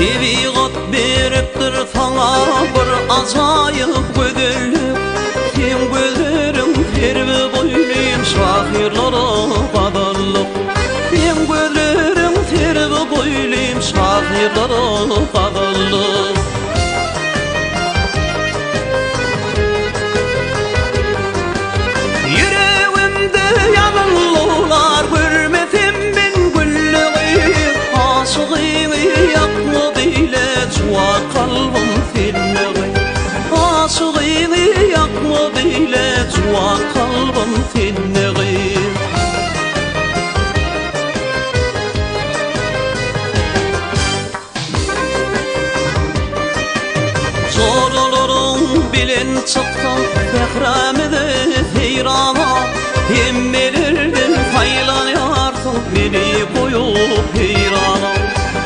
Tebigat beripdir saňa bir ajaýyp gözellik. Seň gözleriň serwi boýlym şahyrlara gazallyk. Seň gözleriň serwi boýlym şahyrlara gazallyk. Ýüregimde ýalynlylar görmesem men güllügi Aşygyňy ýakma beýle juwan kalbym senligi Aşygyňy ýakma beýle juwan kalbym senligi Joralaryň bilen çyksaň sähramyzy seýrana, Hemmelerden saýlanýarsyň meni goýup heýrana.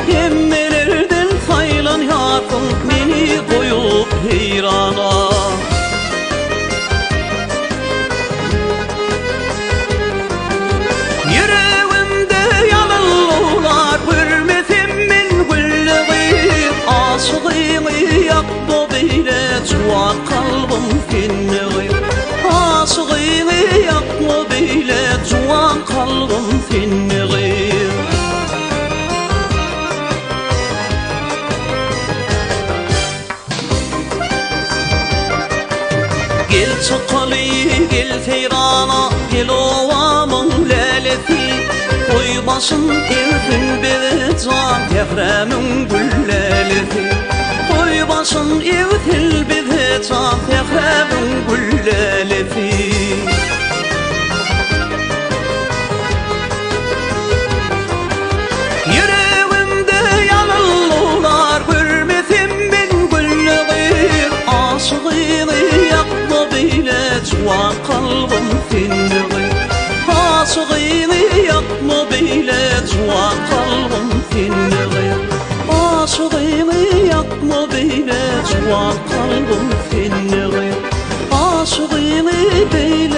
Hemmelerden saýlanýarsyň meni goýup heýrana. Ýüregimde ýalynlylar görmesem men güllügi Aşygyňy ýakma beýle juwan kalbym sendigi Aşygyňy ýakma beýle juwan kalbym sendigi. Gel çykaly, gel seýrana, gel obamyň lälesi. Goý başyn egsin bize jan sährämiň gül lälesi. Goý başyn egsin bize jan sährämiň gül lälesi. Ýüregimde ýalynlylar görmesem men güllügi Aşygyňy ýakma beýle juwan kalbym sendigi Aşygyňy ýakma beýle juwan kalbym sendigi Aşygyňy ýakma beýle juwan kalbym sendigi Aşygyňy beýle.